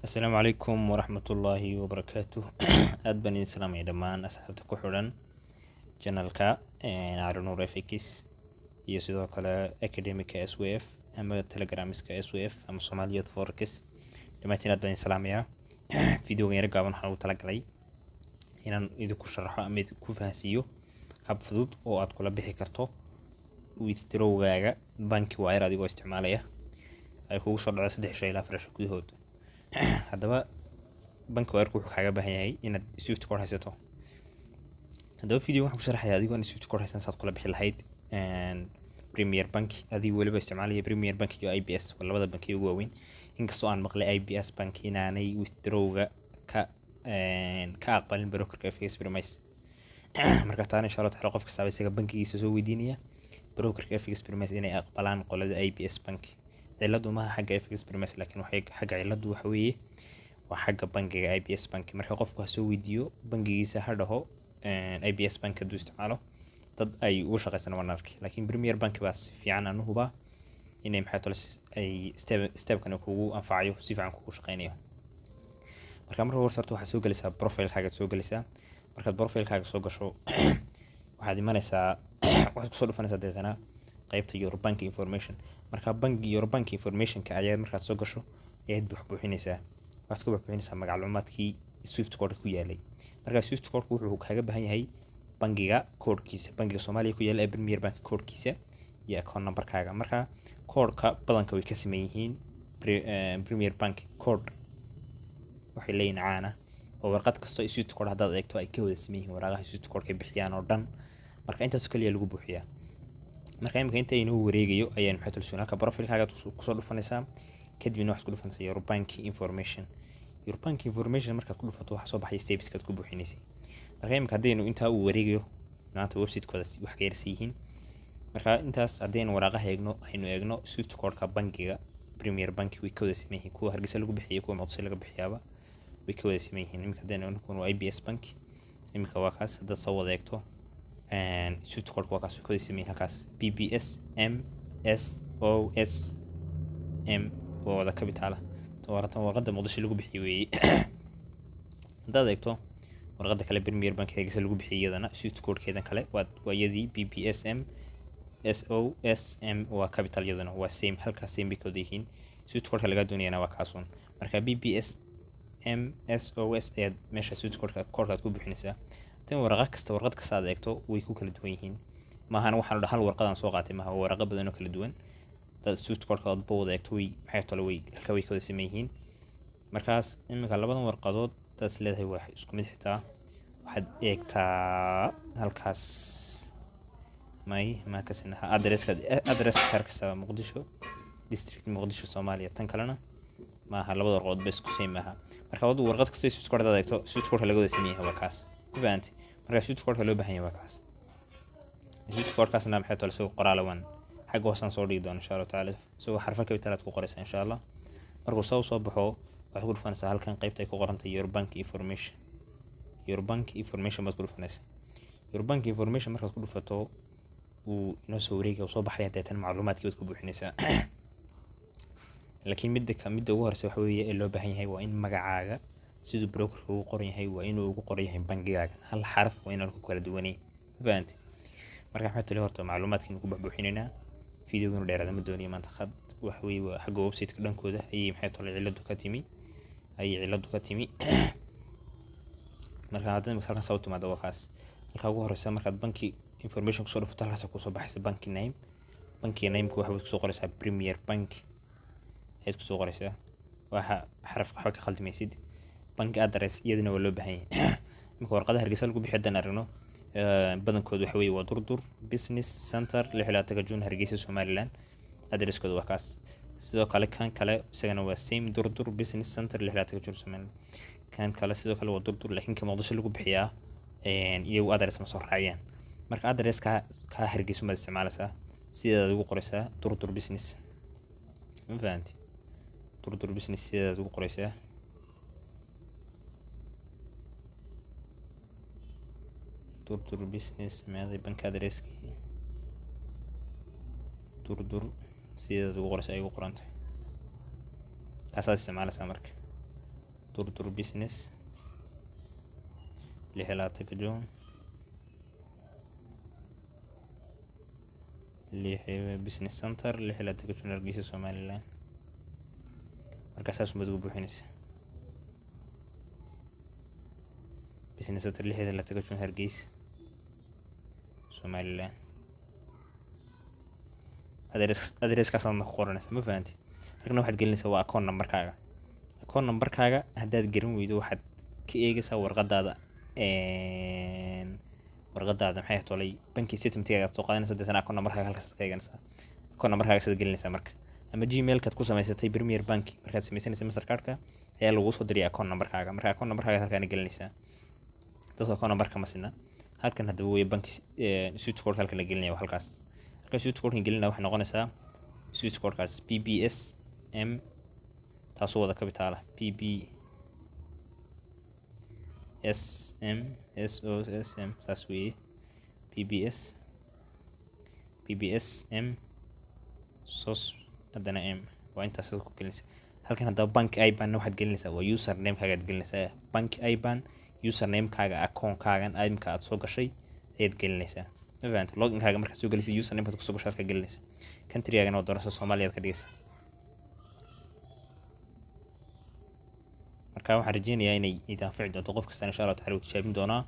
Asalaamu calaykum waraxmatullaahi wabarakaatuh. Aad baan idin salaamaya dhammaan asxaabta ku xidhan channelka Cali Nuur FX iyo sidoo kale academica SWF ama telegramska SWF ama Somali Forex. Dhammaantiin aad baan idin salaamayaa. Videogan yar gaaban waxaan ugu talagalay inaan idinku sharaxo ama idinku fahansiiyo hab fudud oo aad kula bixi karto withdrawgaaga banki wire adigoo isticmaalaya, ay kugu soo dhaco 3 ilaa 4 gudahood. Haddaba banki wire wuxuu kaaga baahan yahay inaad swift code haysato. Haddaba video waxaan ku sharaxayaa adigoo aan swift code haysan saad kula bixi lahayd Premier Bank, adigoo weliba isticmaalaya Premier Bank iyo IBS, waa labada banki ugu waaweyn. Inkastoo aan maqlay IBS Bank inaanay withdrawga ka aqbalin brokerka FX Premise. Marka taana insha Allah taala qof kastaaba isaga bankigiisa soo weydiinaya brokerka FX Premise inay aqbalaan qolada IBS Bank. Ciladu maaha xagga FX Premise, laakiin waxay xagga ciladu waxa weeye waa xagga bankiga IBS Bank. Marka qofku ha soo weydiiyo bankigiisa, ha dhaho IBS Bank hadduu isticmaalo dad ay ugu shaqeysan waan arkay, laakiin Premier Bank baa si fiican aan u hubaa inay maxay tole ay stepkan kugu anfacayo, si fiican kugu shaqeynayo. Marka marka hore horta waxaad soo gelaysaa profilekaaga soo gelaysaa. Markaad profilekaaga soo gasho, waxaad imanaysaa, waxaad kusoo dhufanaysaa deetana qaybta your bank information. Marka bank your bank informationka ayaad markaad soo gasho ayaad buuxbuuxinaysaa. Waxaad ku buuxbuuxinaysaa macluumaadkii swift code ku yaalay. Marka swift code wuxuu kaaga baahan yahay bangiga koodhkiisa, bangiga Soomaaliya ku yaala ee Premier Bank koodhkiisa iyo account numberkaaga. Marka koodhka badanka way ka sameyn yihiin Premier Bank code waxay leeyihiin caana oo warqad kastoo swift code haddaad eegto ay ka wada sameyn yihiin waraaqaha swift code ka bixiyaan oo dhan. Marka intaas kaliya lagu buuxiyaa. Marka imika inta inoo wareegayo ayaan maxay tulsuun halka profilekaaga kusoo dhufanaysaa, kadibna waxaad ku dhufanaysaa your bank information. Your bank information markaad ku dhufato, waxaa soo baxay stepskaad ku buuxinaysay. Marka imika haddaynu intaa uu wareegayo maanta website-kooda wax ka yarsi yihiin. Marka intaas haddaynu waraaqaha eegno, aynu eegno swift code-ka bankiga Premier Bank, way ka wada siman yihiin. Kuwa Hargeysa lagu bixiyay, kuwa Muqdisho laga bixiyaaba way ka wada siman yihiin. Imika haddaynu eegno kuwan waa IBS Bank. Imika waa kaas, haddaad soo wada eegto swift code waa kaas, way ka wada siman yihiin halkaas BBSMSOSM waa wada capital ah. Tan warqadda Muqdisho lagu bixiyay weeye. Haddaad eegto warqadda kale Premier Bank Hargeysa lagu bixiyay, iyadana swift code-keedan kale waa iyadii BBSMSOSM, waa capital iyaduna, waa same halkaas, same bay ka wada yihiin. Swift code-ka laga doonayana waa kaasun. Marka BBSMSOS ayaad meesha swift code-ka koodhkaad ku buuxinaysaa. Tan waraqa kasta, warqad kasta aad eegto way ku kala duwan yihiin. Maahan waxaan hal warqadaan soo qaatay maaha, waa waraqo badan oo kala duwan. Dad swift code-ka aad wada eegto way maxay tole way halka way ka wada siman yihiin. Markaas iminka labadan warqadood taas leedahay waa isku mid, xitaa waxaad eegtaa halkaas may ma kasinaha addresska, addresska harkasta Muqdisho district, Muqdisho, Soomaaliya. Tan kalena maaha, labada warqadood ba isku same maaha. Marka wadu warqad kasta swift code hadaad eegto, swift code laga wada siman yahay waa kaas, ma fahanti? Marka swift code loo baahan yahay waa kaas. Swift code-kaasna maxay tole isagoo qoraal waan xagga hoosaan soo dhigi doona insha Allahu tacaala, isagoo xarfo capital aad ku qoraysaa insha Allah. Markuu soo baxo, waxaad ku dhufanaysaa halkan qaybta ay ku qoran tahay your bank information. Your bank information baad ku dhufanaysaa. Your bank information markaad ku dhufato, wuu inoo soo wareegaya, soo baxaya. Deetan macluumaadkii baad ku buuxinaysaa. Laakiin midda ugu horeysa waxa weeye ee loo baahan yahay waa in magacaaga siduu brokerka ugu qoran yahay waa inuu ugu qoran yahay bangigaaga. Hal xaraf waa inaan ku kala duwanayn, ma fahanti? Marka maxaa tali horta macluumaadkiinu ku buuxbuuxinaynaa. Videoga inuu dheeraada ma doonayo maanta. Khad waxa weeye waa xagga website-ka dhankooda ayay maxay tole ciladu ka timi, ayay ciladu ka timi. Marka hadda imika halkan saa u timaado, waa kaas halkaa ugu horeysa. Markaad banki information kusoo dhufato, halkaas kusoo baxaysa banki name. Bankiga nameka waxaad kusoo qoraysaa Premier Bank ayaad kusoo qoraysaa, waxa xarafka waxba ka khaldimaysid. Bank address iyadana waa loo baahan yahay. Imika warqadaha Hargeysa lagu bixiyo haddaan aragno, badankood waxa weeye waa Durdur Business Center, 26-ka June, Hargeysa, Somaliland. Addresskooda waa kaas. Sidoo kale kan kale isagana waa same, Durdur Business Center, 26-ka June, Somaliland. Kan kale sidoo kale waa Durdur, laakiin ka Muqdisho lagu bixiyaa iyagu address ma soo raaciyaan. Marka addresska kaa Hargeysa baad isticmaalaysaa, sideedaad ugu qoraysaa Durdur Business, ma fahanti? Durdur Business sideedaad ugu qoraysaa. Durdur Business meeday bank addresskii Durdur sideedaad ugu qoraysaa ay ugu qorantay, kaasaad isticmaalaysaa. Marka Durdur Business, 26-ka June, lix Business Center, 26-ka June, Hargeysa, Somaliland. Marka saas umaad ugu buuxinaysa: Business Center, 26-ka June, Hargeysa, Somaliland. Addresskaasaadna ku qoranaysa, ma fahanti? Halkana waxaad gelinaysaa waa account numberkaaga. Account numberkaaga haddaad garan weydo, waxaad ka eegaysaa warqadaada, maxay tolay, banki statementkaaga aad soo qaadanaysa. Deetana account numberkaaga halkaas ka eeganaysaa. Account numberkaaga sidaad gelinaysaa marka, ama Gmailkaad ku samaysatay Premier Bank markaad samaysanaysa Mastercardka ayaa lagu soo diraya account numberkaaga. Marka account numberkaaga halkaana gelinaysaa. Dadka account numberka ma sina. Halkan haddaba wey bank swift code halkan la gelinaya waa halkaas. Halkan swift code gelinaya waxay noqonaysaa swift codekaas BBSM, taasoo wada capital ah, BBSM SOSM, saas weeye. BBS BBSM sos haddana M, waa intaas ku gelinaysa. Halkan haddaba bank IBAN waxaad gelinaysaa waa usernamekaaga aad gelinaysaa. Bank IBAN, usernamekaaga, akoonkaagan imka aad soo gashay ayaad gelinaysaa, ma fahanta? Loginkaaga markaad soo gelisay, usernamekaad kusoo gashay halkaa gelinaysa. Countrygaagana waa doorasho, Soomaaliya aad ka dhigaysa. Marka waxaan rajeynayaa inay idin anfici doonto. Qof kastana insha Allahu tacala wuu tijaabin doonaa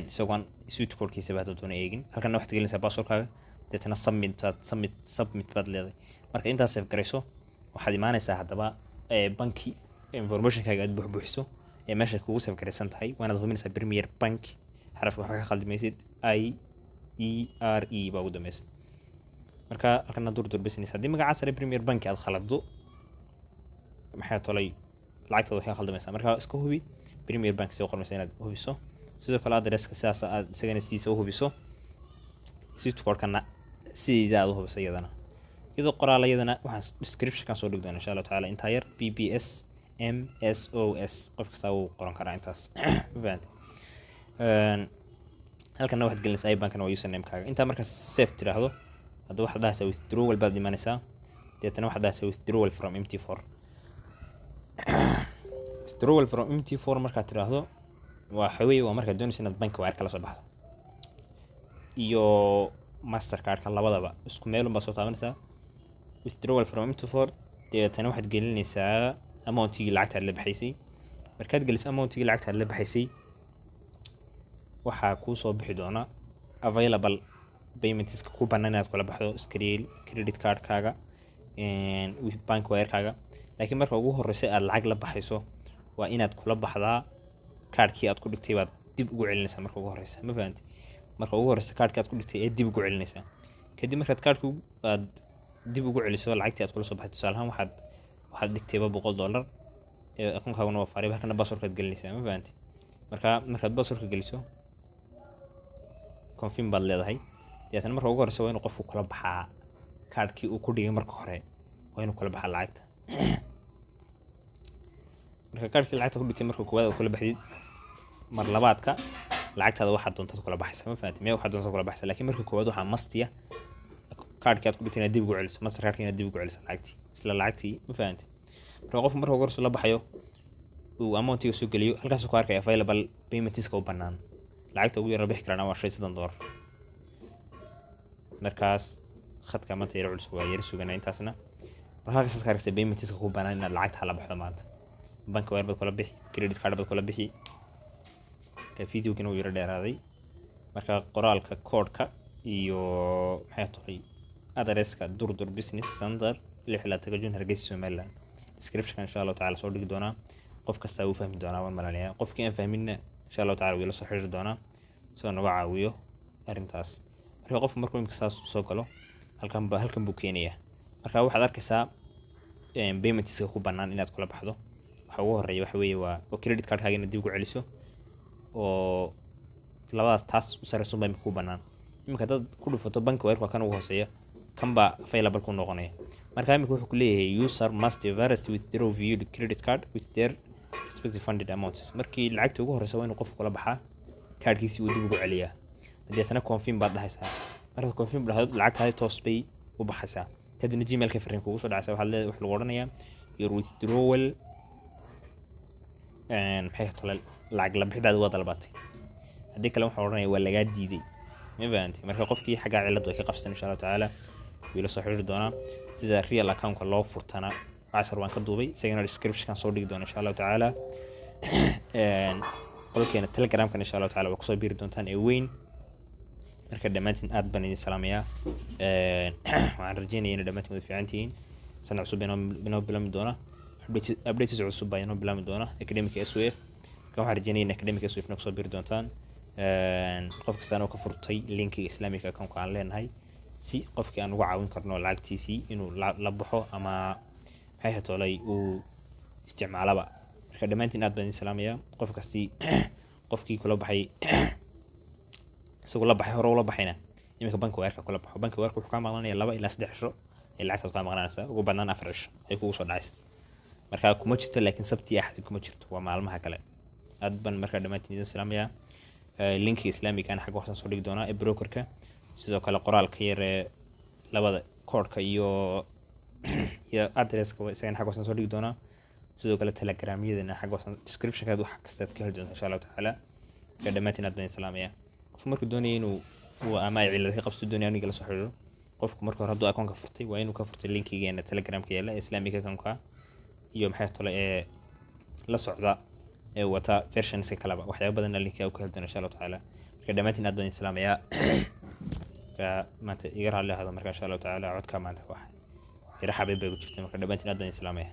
isagoon swift codekiisaba hadda doona eegin. Halkana waxaad gelinaysaa passwordkaaga, deetana submit baad submit baad leedahay. Marka intaas save garayso, waxaad imaanaysaa haddaba banki informationkaaga aad buuxbuuxiso ee meesha kugu save garaysan tahay. Waanaad hubinaysaa Premier Bank, xarafka waxba ka khaldimaysid, IERE baa ugu dambeysa. Marka halkana Durdur Business, haddii magaca sare Premier Bank aad khalado, maxaa tolay, lacagtaada waxay khaldamaysaa. Marka iska hubi Premier Bank soo qormaysa inaad hubiso. Sidoo kale adresska sidaas aad isagana sidiisa u hubiso, swift codekana sidiida aad u hubiso iyadana, iyadoo qoraal iyadana waxaan descriptionkan soo dhigi doona insha Allahu tacaala. Intaa yar BBSMSOS qof kastaa wuu qoran karaa intaas, ma fahantay? Halkana waxaad gelinaysaa IBANkana waa usernamekaaga. Intaa markaa save tiraahdo, hadda waxaad dhahaysaa withdrawal baad imanaysaa. Deetana waxaad dhahaysaa withdrawal from MT4. Withdrawal from MT4 markaad tiraahdo, waxa weeye waa markaad doonaysa inaad banki wire kala soo baxdo iyo Mastercardka, labadaba isku meel unbaa soo taabanaysaa, withdrawal from MT4. Dabeetana waxaad gelinaysaa amountigii lacagta aad la baxaysay. Markaad geliso amountigii lacagta aad la baxaysay, waxaa kuu soo bixi doona available paymentska ku bannaan inaad kula baxdo: Skrill, credit cardkaaga, bank wirekaaga. Laakiin marka ugu horeysa aad lacag la baxayso, waa inaad kula baxdaa kaarhkii aad ku dhigtay baad dib ugu celinaysaa marka ugu horeysa, ma fahanti? Marka ugu horeysa kaarhkii aad ku dhigtay ee dib ugu celinaysaa. Kadib markaad kaarhkii aad dib ugu celiso lacagtii aad kula soo baxay, tusaale ahaan waxaad dhigtayba $100 ee akoonkaaguna waa faariba. Halkana passwordkaad gelinaysaa, ma fahanti? Marka markaad passwordka geliso, confirm baad leedahay. Deetana marka ugu horeysa waa inuu qofku kula baxaa kaarhkii uu ku dhigay marka hore, waa inuu kula baxaa lacagta. Marka kaarhkii lacagta ku dhigtay marka koowaad aad kula baxdid, mar labaadka lacagtaada waxaad doontaad kula baxaysa, ma fahanti? Mee waxaad doontaad kula baxaysa. Laakiin marka koowaad waxaa mastiya kaarhkii aad ku dhigtay inaad dib ugu celiso, master kaarhkii inaad dib ugu celiso lacagtii, isla lacagtii, ma fahanti? Marka qofku marka ugu horeysa la baxayo, uu amountiga soo geliyo, halkaasuu ku arkaya available paymentska u bannaan. Lacagta ugu yar la bixi karana waa $35. Markaas khadka maanta yara culus, waa yara sugana intaasna. Marka halkaas ka arkaysa paymentska ku bannaan inaad lacagta la baxdo maanta: bank wire baad kula bixi, credit card baad kula bixi. Ka videogana wuu yara dheeraaday. Marka qoraalka koodhka iyo, maxay tahay, adreska Durdur Business Center, 26-ka June, Hargeysa, Somaliland, descriptionka insha Allahu tacala soo dhigi doonaa. Qof kastaa wuu fahmi doonaa waan malanayaa. Qofkii aan fahminna insha Allahu tacala wuu ila soo xiriiri doonaa si oo naga caawiyo arrintaas. Marka qofku markuu imika saas soo galo, halkan buu keenayaa. Marka waxaad arkaysaa paymentska ku bannaan inaad kula baxdo. Waxa ugu horeeya waxa weeye waa oo credit cardkaaga inaad dib ugu celiso, oo labadaas taas u sarreysun baa imika ku bannaan. Iminka haddaad ku dhufato bank wire, waa kan ugu hooseeya, kan baa available ku noqonaya. Marka imika wuxuu ku leeyahay: user must first withdraw via credit card with their respective funded amounts. Markii lacagta ugu horeysa waa inuu qofku kula baxaa kaarhkiisii uu dib ugu celiyaa. Deetana confirm baad dhahaysaa. Markaad confirm dhahdo, lacagtaadi toos bay u baxaysaa. Kadibna Gmailka fariin kugu soo dhacaysa. Waxaad leedahay, wax lagu odhanayaa: your withdrawal Maxay tole, lacag la bixidaadi waa dalbatay. Haddii kale waxaan odhanaya waa lagaa diiday, ma fahantay? Marka qofkii xaggaa ciladu ay ka qabsan, insha Allahu tacaala wuu ila soo xiriiri doonaa. Sida real accountka loo furtana cashar waan ka duubay, isagana descriptionkan soo dhigi doona, insha Allahu tacaala. Qolkeena Telegramkan, insha Allahu taala, waa kusoo biiri doontaan ee weyn. Marka dhammaantiin aad baan idin salaamayaa. Waxaan rajeynaya inay dhammaantiin wada fiican tihiin. Sana cusub inoo bilaami doona, updates cusub baa inoo bilaami doona Academic SWF. Marka waxaan rajeynaya in Academic SWF na kusoo biiri doontaan. Qof kastaana oo ka furtay linkiga Islamic accountka aan leenahay, si qofkii aan uga caawin karno lacagtiisii inuu la baxo ama, maxay hatoolay, uu isticmaalaba. Marka dhammaantiin aad baan idin salaamayaa. Qof kastii, qofkii kula baxay, isagoo la baxay, hore ula baxayna, iminka banki weerka kula baxo. Banki weerka wuxuu kaa maqlanaya 2 ilaa 3 cisho ay lacagtaas kaa maqlanaysaa, ugu badnaan 4 cisho ay kugu soo dhacaysa. Marka kuma jirto, laakiin Sabti, Axad kuma jirto, waa maalmaha kale. Aad baan markaa dhammaantiin idin salaamayaa. Linkiga Islaamiga xagga waxaan soo dhigi doonaa ee brokerka. Sidoo kale qoraalka yar ee labada koodhka iyo addresska isagana xagga hoosaan soo dhigi doonaa. Sidoo kale Telegramyadana xagga hoosaan descriptionkaad wax kastaad ka heli doonta, insha Allahu tacaala. Marka dhammaantiin aad baan idin salaamayaa. Qofku markuu doonaya inuu uu ama ay cilad ka qabsto, doonaya aniga la soo xiriiro, qofku marka hore hadduu akoonka furtay, waa inuu ka furtay linkigeena Telegramka yaalla ee Islamic accountka iyo, maxay tole, ee la socda ee wata versionska kaleba. Waxyaaba badanna linkiga ku heli doona, insha Allahu tacaala. Marka dhammaantiin aad baan idin salaamayaa. Marka maanta iga raalli ahado. Marka, insha Allahu tacaala, codka maanta wax yara xabiib bay ku jirtay. Marka dhammaantiin aad baan idin salaamaya.